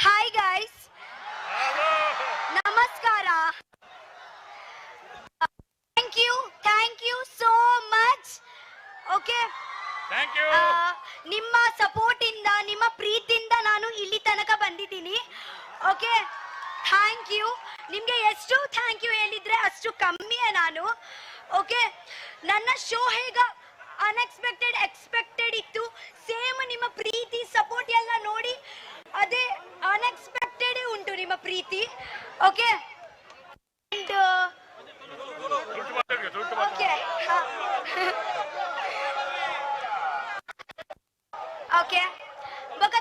Hi guys. ನಮಸ್ಕಾರ. Thank you, thank you so much. Okay. Thank you. ನಿಮ್ಮ support ಇಂದ, ನಿಮ್ಮ ಪ್ರೀತಿಯಿಂದ ನಾನು ಇಲ್ಲಿ ತನಕ ಬಂದಿದ್ದೀನಿ. Okay, thank you. ನಿಮಗೆ ಎಷ್ಟು thank you ಹೇಳಿದ್ರೆ ಅಷ್ಟು ಕಮ್ಮಿಯೇ ನಾನು. ಓಕೆ, ನನ್ನ ಶೋ ಹೇಗ ಅನ್ಎಕ್ಸ್ಪೆಕ್ಟೆಡ್ ಎಕ್ಸ್ಪೆಕ್ಟೆಡ್ ಇತ್ತು, ಸೇಮ್ ನಿಮ್ಮ ಪ್ರೀತಿ ಸಪೋರ್ಟ್ ಎಲ್ಲ ನೋಡಿ ಅದೇ ಅನ್ಎಕ್ಸ್ಪೆಕ್ಟೆಡ್ ಉಂಟು ನಿಮ್ಮ ಪ್ರೀತಿ. ಓಕೆ ಅಂಡ್ ಓಕೆ ಓಕೆ ಬೊಕ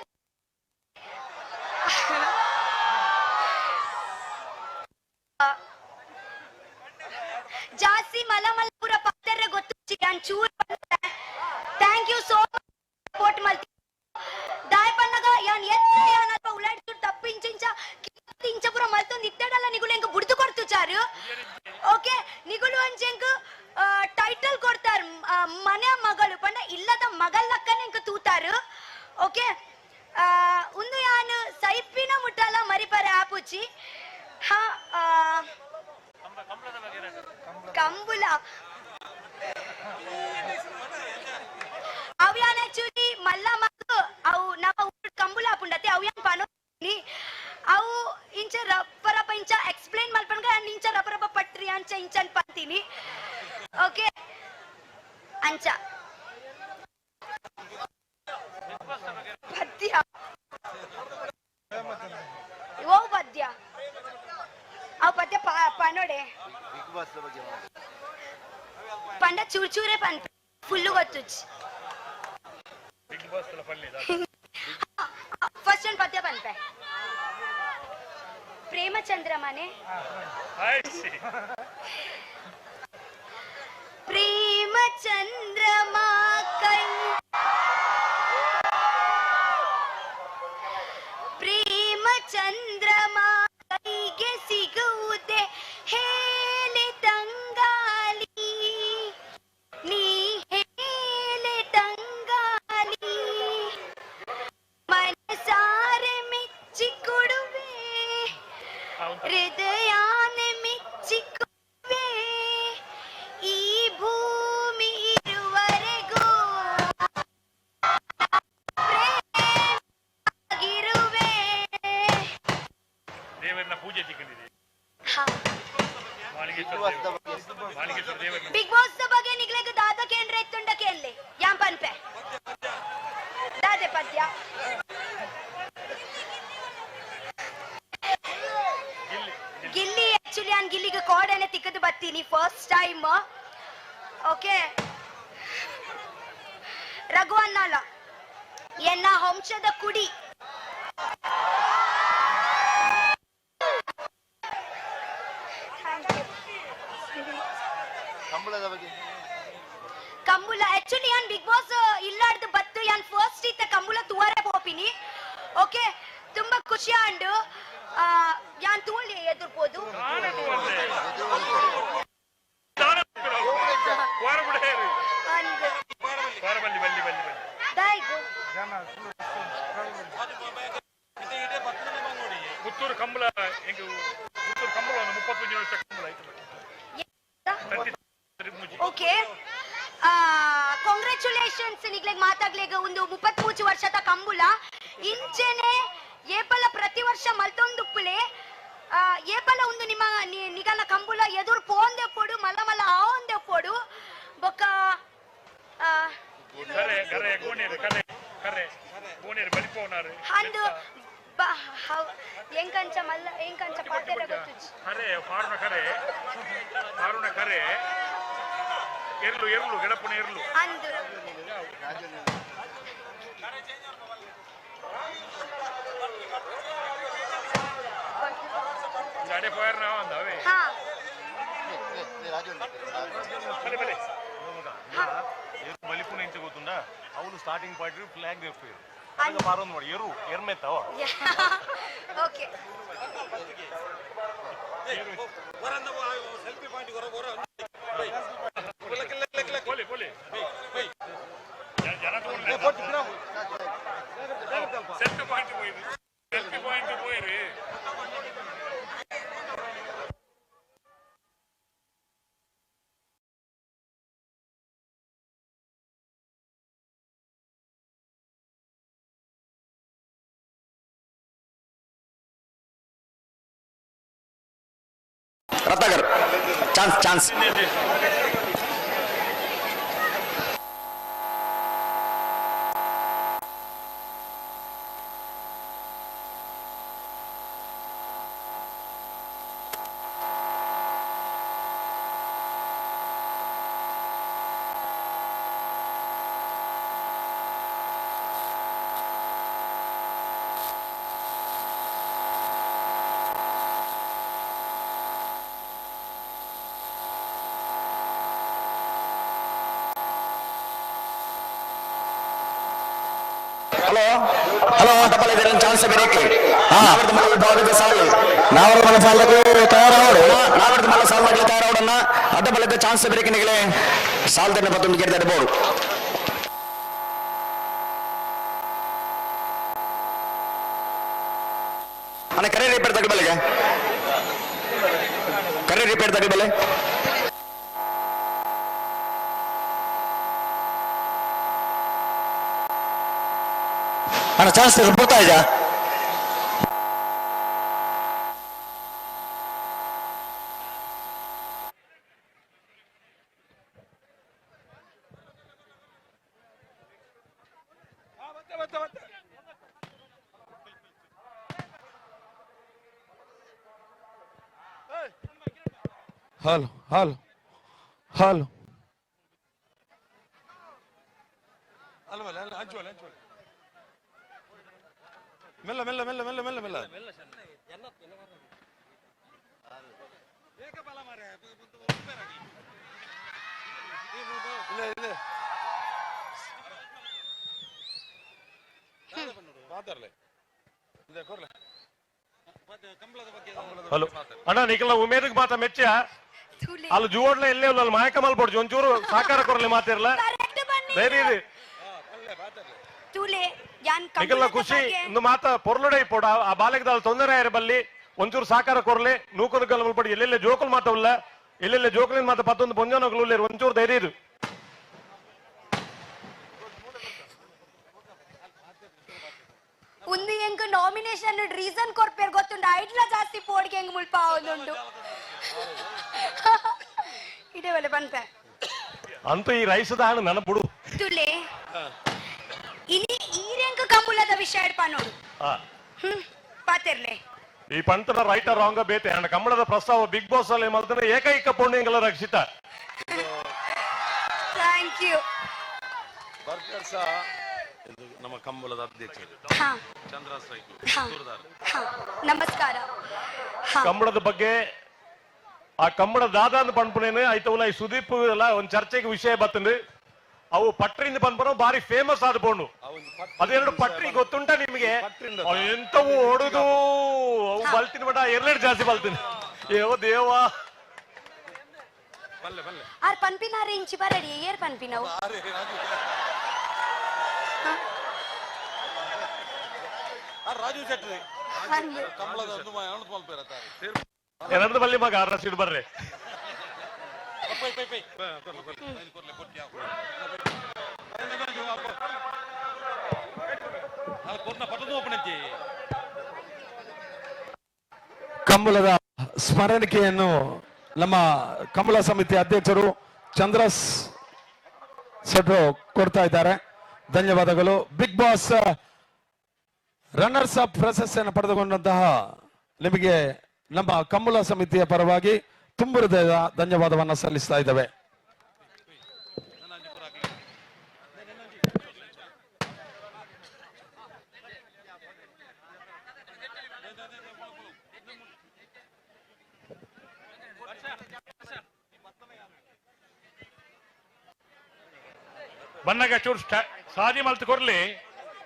ಜಾಸ್ತಿ ಮಲ ಮಲಪುರ ಪಾತ್ರೆ ಗೊತ್ತು ಚೂರು. Thank you so much support ಮಲ್ತಿ ದಾಯ್ ಪನ್ನಗ ಯಾನ್ ಎತ್ತ ಯಾನ್ ಅಲ್ಪ ಉಲಾಡ್ತು ತಪ್ಪು ಇಂಚ ಇಂಚ ಪೂರ ಮಲ್ತೊಂದು ಇತ್ತಡಲ್ಲ ನಿಗುಲು ಎಂಕ್ ಬುಡ್ದು ಕೊಡ್ತು ಚಾರು. ಓಕೆ, ನಿಗುಲು ಅಂಚೆಂಕ್ ಟೈಟಲ್ ಕೊಡ್ತಾರ ಮನೆ ಮಗಳು ಪಂಡ ಇಲ್ಲದ ಮಗಲ್ಲಕ್ಕನೆ ಎಂಕ್ ತೂತಾರು. ಓಕೆ, ಉಂದು ಯಾನ್ ಸೈಪಿನ ಮುಟ್ಟಲ ಮರಿಪರೆ ಆಪುಚಿ. ಹಾ, ಕಂಬುಲ ಅವು ಯಾನ್ ಆಕ್ಚುಲಿ ಮಲ್ಲ ಮಗು ಅವು ನಮ್ಮ ಕಂಬುಲ ಆಪುಂಡತೆ ಅವು ಯಾನ್ ಪನೋ ಅವು ಇಂಚ ರಪ್ಪ ರಪ್ಪ ಇಂಚ ಎಕ್ಸ್ಪ್ಲೇನ್ ಮಲ್ಪನ್ಗ ಇಂಚ ರಪ್ಪ ರಪ್ಪ ಪಟ್ರಿ ಅಂಚ ಇಂಚ ಪಂತೀನಿ. ಓಕೆ, ಅಂಚ ಪದ್ಯ ಓ ಪದ್ಯ ಅವು ಪದ್ಯ ಪನೋಡೆ ಪಂಡ ಚೂರ್ ಚೂರೇ ಪನ್ ಫುಲ್ಲು ಗೊತ್ತು. ಫಸ್ಟ್ ಒಂದು ಪದ್ಯ ಪನ್ಪೆ ಪ್ರೇಮಚಂದ್ರ ಮನೆ. ಪ್ರೇಮಚಂದ್ರಮ ಕೈ ಪ್ರೇಮಚಂದ್ರಮ ಕೈಗೆ ಸಿಗುವುದೇ ಹೇಲೆ ತಂಗಾಲಿ, ನೀ ಹೇಲೆ ತಂಗಾಲಿ, ಮನಸಾರೆ ಮೆಚ್ಚಿ ಕೊಡುವೆ, ಹೃದಯಾನೆ ಮೆಚ್ಚಿಕೊಡುವೆ, ಈ ಭೂಮಿ ಇರುವರೆಗೂ ಪ್ರೇಮಾಗಿರುವೆ. ದೇವರನ್ನ ಪೂಜೆ ತಿಕ್ಕೊಂಡಿದೆ. ಬಿಗ್ ಬಾಸ್ ಬಗ್ಗೆ ನಿಗ್ಲೆಗ್ ದಾದ ಕೇಂದ್ರ ಎತ್ತುಂಡ ಕೇಳಲಿ ಯಾಂ ಪನ್ಪೆ ದಾದೆ ಪದ್ಯ. ಗಿಲ್ಲಿ ಆಕ್ಚುಲಿ ನಾನು ಗಿಲ್ಲಿಗೆ ಕೋಡನೆ ತಿಕ್ಕದು ಬರ್ತೀನಿ ಫಸ್ಟ್ ಟೈಮ್. ಓಕೆ, ರಘು ಅನ್ನಲ್ಲ ಎನ್ನ ವಂಶದ ಕುಡಿ. ಕಂಬುಲ ಆಕ್ಚುಲಿ ಯಾನ್ ಬಿಗ್ ಬಾಸ್ ಇಲ್ಲಾಡ್ದು ಬತ್ತು ಯಾನ್ ಫಸ್ಟ್ ಇತ್ತ ಕಂಬುಲ ತುವರೆ ಪೋಪಿನಿ. ಓಕೆ, ತುಂಬಾ ಖುಷಿ ಆಂಡು ಯಾನ್ ತೂಳಿ ಎದುರ್ಬೋದು. ಪುತ್ತೂರು ಕಂಬಳ ಪುತ್ತೂರು ಕಂಬಳ ಒಂದು 35 ವರ್ಷ ಕಂಬಳ. ಓಕೆ, ಕಾಂಗ್ರ್ಯಾಚುಲೇಷನ್ಸ್ ನಿಗ್ಲೆಗ್ ಮಾತಾಗ್ಲೆಗ್ ಒಂದು 33 ವರ್ಷದ ಕಂಬುಲ ಇಂಚೆನೆ ಏಪಲ ಪ್ರತಿ ವರ್ಷ ಮಲ್ತೊಂದುಪ್ಪುಲೆ. ಏಪಲ ಒಂದು ನಿಮ್ಮ ನಿಗಲ ಕಂಬುಲ ಎದುರು ಪೋಂದೆ ಪೊಡು ಮಲ್ಲ ಮಲ್ಲ ಆವಂದೆ ಪೊಡು ಬೊಕ್ಕ ಅಂದು ಎಂಕಂಚ ಮಲ್ಲ ಎಂಕಂಚ ಪಾತೆರ ಗೊತ್ತುಜಿ. ಕರೆ ಪಾರುನ ಕರೆ ಪಾರುನ ಕರೆ ಎರ್ಲು ಎರ್ಲು ಗಡಪುನ ಎರ್ಲು ಅಂದು ಗಾಡಿ ಪೋಯರ್ ನಾವು ಅಂದವೇ. ಹಾ ಬಲೆ ಬಲೆ ಮಲಿಪುನ ಇಂಚ ಗೊತ್ತುಂಡ ಅವನು ಸ್ಟಾರ್ಟಿಂಗ್ ಪಾಯಿಂಟ್ ಫ್ಲಾಗ್ ದೇರ್ಪೇರು ಅದಕ್ಕೆ ಪಾರೊಂದು ಮಾಡಿ ಎರು ಎರ್ಮೆತ್ತವ. ಓಕೆ, ಪೋಲಿ ಪೋಲಿ ಜನ ತೋರ್ಲೆ. Ratnakar chance chance hello hello double ಇದರ ಚಾನ್ಸ್ ಬೇರೆ ನಾವರ್ದ ಮಲ್ಲ ವಿಭಾಗದ ಸಾಲು ನಾವರ್ದ ಮಲ್ಲ ಸಾಲಕ್ಕೆ ತಯಾರಾವಡು ನಾವರ್ದ ಮಲ್ಲ ಸಾಲಕ್ಕೆ ತಯಾರಾವಡನ್ನ ಅಡ್ಡಬಲದ ಚಾನ್ಸ್ ಬೇರೆ ನಿಗಲೆ ಸಾಲದನ್ನ ಪತ್ತೊಂದು ಗೆಡ್ದಾಡ ಬೋರ್ಡು ಅಣ್ಣ ಕರೆ ರಿಪೇರ್ ತಗಬಲೆಗೆ ಕರೆ ರಿಪೇರ್ ತಗಬಲೆ ಅಣ್ಣ ಚಾನ್ಸ್ ಬರ್ತಾ ಇದೆಯಾ? ಹಲೋ ಹಲೋ ಹಲೋ ಅಲ್ವಲ್ಲ ಅಂಚುವಲ್ಲ ಅಂಚುವಲ್ಲ ಮೆಲ್ಲ ಮೆಲ್ಲ ಮೆಲ್ಲ ಮೆಲ್ಲ ಮೆಲ್ಲ ಮೆಲ್ಲ ಇಲ್ಲ ಇಲ್ಲ ಮಾತಾಡ್ಲೆ ಇದೆ ಕೊರ್ಲೆ. ಹಲೋ ಅಣ್ಣ ನಿಖಲ ಉಮೇದಕ್ ಮಾತ ಮೆಚ್ಚ ಅಲ್ಲಿ ಜುವೋಡ್ಲ ಎಲ್ಲೇ ಇಲ್ಲ ಅಲ್ಲಿ ಮಾಯಕ ಮಲ್ಪೊಡ್ಚು ಒಂಚೂರು ಸಾಕಾರ ಕೊರ್ಲಿ ಮಾತಿರ್ಲ ಕರೆಕ್ಟ್ ಬನ್ನಿ ಧೈರ್ಯ ಇದೆ ತೂಲೆ ಯಾನ್ ನಿಖಲ್ನ ಖುಷಿ ಇಂದು ಮಾತ ಪೊರ್ಲುಡೆ ಪೋಡ ಆ ಬಾಲೆಗದಾಲ್ ತೊಂದರೆ ಆಯ್ರ ಬಲ್ಲಿ ಒಂಚೂರು ಸಾಕಾರ ಕೊರ್ಲೆ ನೂಕುನು ಗಲ್ ಮಲ್ಪಡಿ ಎಲ್ಲೆಲ್ಲ ಜೋಕುಲ್ ಮಾತವಲ್ಲ ಎಲ್ಲೆಲ್ಲ ಜೋಕುಲಿನ ಮಾತ ಪತ್ತೊಂದು ಪೊಂಜನಗಳು ಉಲ್ಲೇರು ಒಂಚೂರು ಧೈರ್ಯ ಇದು. ಒಂದು ಎಂಕ್ ನಾಮಿನೇಷನ್ ರೀಸನ್ ಕೊರ್ಪೇರ್ ಗೊತ್ತುಂಡು ಐಡ್ಲ ಜಾಸ್ತಿ ಪೋಡಿಗೆ ಹೆಂಗ್ ಮುಲ್ಪ ಆವೊಂದುಂಡು ಇದೇ ಒಲೆ ಪನ್ಪೆ ಅಂತೂ ಈ ರೈಸ್ ದಾಣ ನೆನಪುಡು. ತುಲೆ ಇನಿ ಈರೆಂಕ ಕಂಬುಲದ ವಿಷಯ ಇಡ್ಪ ನೋಡು. ಆ, ಪಾತಿರ್ಲೆ ಈ ಪಂತದ ರೈಟ್ ರಾಂಗ್ ಬೇತೆ ಅಣ್ಣ ಕಮ್ಮಳದ ಪ್ರಸ್ತಾವ ಬಿಗ್ ಬಾಸ್ ಅಲ್ಲಿ ಮಲ್ತನ ಏಕೈಕ ಪುಣ್ಯಗಳ ರಕ್ಷಿತ. Thank you. Burger ಸಹ ಇದು ನಮ್ಮ ಕಂಬಳದ ಅಧ್ಯಕ್ಷರು ಹಾ ಚಂದ್ರ ಸೈಕು ಹಾ. ಪುತ್ತೂರ್ದಾರ್. ಹಾ ನಮಸ್ಕಾರ. ಹಾ ಕಂಬಳದ ಬಗ್ಗೆ ಆ ಕಂಬಳ ದಾದ ಅಂತ ಪನ್ಪುನೇನು ಐತವಲ್ಲ ಈ ಸುದೀಪ್ ಎಲ್ಲ ಒಂದ್ ಚರ್ಚೆಗೆ ವಿಷಯ ಬತ್ತಂದು ಅವು ಪಟ್ರಿಂದ ಪನ್ಪುನ ಬಾರಿ ಫೇಮಸ್ ಆದ ಪೋಣು. ಅವನು ಪಟ್ರಿ ಅದೆರಡು ಪಟ್ರಿ ಗೊತ್ತುಂಟ ನಿಮಗೆ? ಪಟ್ರಿಂದ ಅವು ಎಂತವು ಹೊಡುದು ಅವು ಬಲ್ತಿನ ಮಟ ಎರಡೆರಡು ಜಾಸ್ತಿ ಬಲ್ತೀನಿ ಏವೋ ದೇವಾ. ಬಲ್ಲೆ ಬಲ್ಲೆ ಆರ್ ಪನ್ಪಿನಾರೆ ಇಂಚಿ ಬರಡಿ ಏರ್ ಪನ್ಪಿನವು. ರಾಜು ಶೆಟ್ಟಿ ಅಂದ್. ಕಂಬಳದ ಒಂದು ಅನುತ್ ಮಲ್ಪೇರ ತಾರೆ ಎರಡ್ದು ಬಲ್ಲಿ ಮಗ ಅರಸಿಡ್ ಬರ್ರಿ. ಪೈ ಪೈ ಪೈ ಕೊರ್ಲೆ ಕೊರ್ಲೆ ಕೊರ್ಲೆ ಕೊಟ್ಟಿ ಕೊರ್ನ ಪಟ್ಟದ ಓಪನ್. ಕಂಬಳದ ಸ್ಮರಣಿಕೆಯನ್ನು ನಮ್ಮ ಕಂಬಳ ಸಮಿತಿ ಅಧ್ಯಕ್ಷರು ಚಂದ್ರ ಸೆಟ್ರು ಕೊಡ್ತಾ ಇದ್ದಾರೆ. ಧನ್ಯವಾದಗಳು. ಬಿಗ್ ಬಾಸ್ ರನ್ನರ್ಸ್ ಅಪ್ ಪ್ರಶಸ್ತಿಯನ್ನು ಪಡೆದುಕೊಂಡಂತಹ ನಿಮಗೆ ನಮ್ಮ ಕಂಬಳ ಸಮಿತಿಯ ಪರವಾಗಿ ತುಂಬ ಹೃದಯದ ಧನ್ಯವಾದವನ್ನು ಸಲ್ಲಿಸ್ತಾ ಇದ್ದೇವೆ. ಬನ್ನಗ ಚೂರು ಸಾದಿ ಮಲ್ತು ಕೊರ್ಲಿ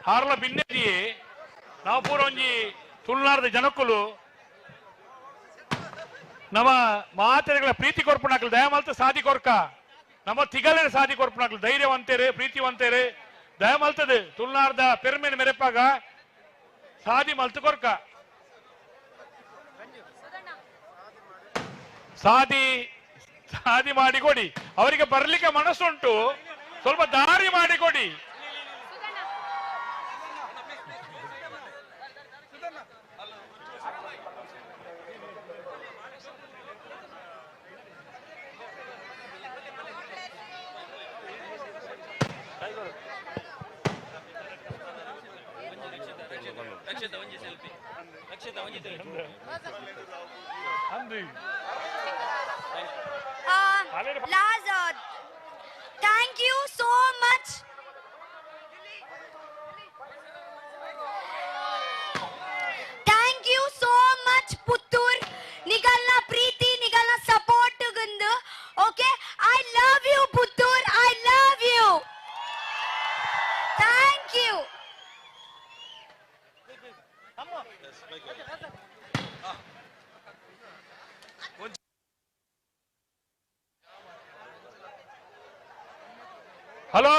ಹಾರ್ಲ ಬಿನ್ನೆದಿ ನಾವು ಪೂರ ಒಂಜಿ ತುಳುನಾಡ್ದ ಜನಕ್ಕುಲು ನಮ್ಮ ಮಾತೆರೆಗಳ ಪ್ರೀತಿ ಕೊರ್ಪುಣಾಕ್ಲು ದಯಮಲ್ತು ಸಾದಿ ಕೊರ್ಕ ನಮ್ಮ ತಿಗಲೇರು ಸಾದಿ ಕೊರ್ಪುಣಾಕ್ಲು ಧೈರ್ಯವಂತೇರು ಪ್ರೀತಿವಂತೇರು ದಯಮಲ್ತದೆ ತುಳುನಾಡ್ದ ಪೆರ್ಮೆನ್ ಮೆರೆಪಾಗ. ಸಾದಿ ಮಲ್ತು ಕೊರ್ಕ ಸಾದಿ ಸಾದಿ ಮಾಡಿಕೊಡಿ. ಅವರಿಗೆ ಬರ್ಲಿಕ್ಕೆ ಮನಸ್ಸುಂಟು, ಸ್ವಲ್ಪ ದಾರಿ ಮಾಡಿಕೊಡಿ. ಅಂದು Last, thank you so much. Thank you so much Puttur. ನಿಗಲ್ನ Preethi, ನಿಗಲ್ನ support ಗುಂದು. Okay, I love you Puttur, I love you. Thank you. Hello,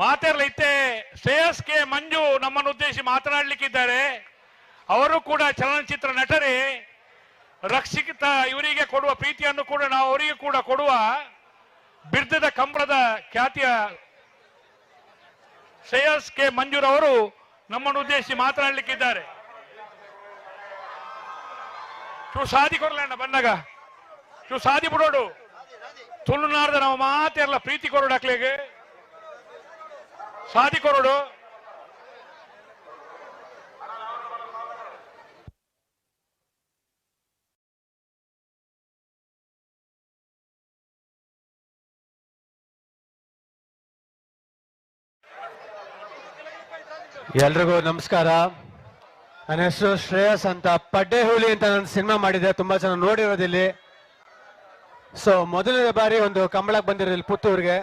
ಮಾತಾಡ್ಲಿತ್ತೆ Shreyas K ಮಂಜು ನಮ್ಮನ್ನು ಉದ್ದೇಶಿಸಿ ಮಾತನಾಡಲಿಕ್ಕಿದ್ದಾರೆ. ಅವರು ಕೂಡ ಚಲನಚಿತ್ರ ನಟರೇ. ರಕ್ಷಿತ ಇವರಿಗೆ ಕೊಡುವ ಪ್ರೀತಿಯನ್ನು ಕೂಡ ನಾವು ಅವರಿಗೆ ಕೂಡ ಕೊಡುವ ಬಿರ್ದದ ಕಂಬಳದ ಖ್ಯಾತಿಯ ಶ್ರೇಯಸ್ ಕೆ ಮಂಜುರವರು ನಮ್ಮನ್ನು ಉದ್ದೇಶಿಸಿ ಮಾತನಾಡಲಿಕ್ಕಿದ್ದಾರೆ. ಚೂ ಸಾದಿ ಕೊರ್ಲಣ್ಣ ಬಂದಾಗ ಚೂ ಸಾದಿ ಬಿಡೋಡು. ತುಳುನಾಡ್ದ ನಾವು ಮಾತೆಲ್ಲ ಪ್ರೀತಿ ಕೊರಡು ಅಕ್ಲೆಗೆ ಸಾದಿ ಕೊರಡು. ಎಲ್ರಿಗೂ ನಮಸ್ಕಾರ. ನನ್ನ ಹೆಸರು ಶ್ರೇಯಸ್ ಅಂತ. ಪಡ್ಡೆ ಹುಲಿ ಅಂತ ನಾನು ಸಿನಿಮಾ ಮಾಡಿದ್ದೆ, ತುಂಬಾ ಜನ ನೋಡಿರೋದಿಲ್ಲಿ. ಮೊದಲನೇ ಬಾರಿ ಒಂದು ಕಂಬಳಕ್ಕೆ ಬಂದಿರೋದಿಲ್ಲಿ ಪುತ್ತೂರ್ಗೆ.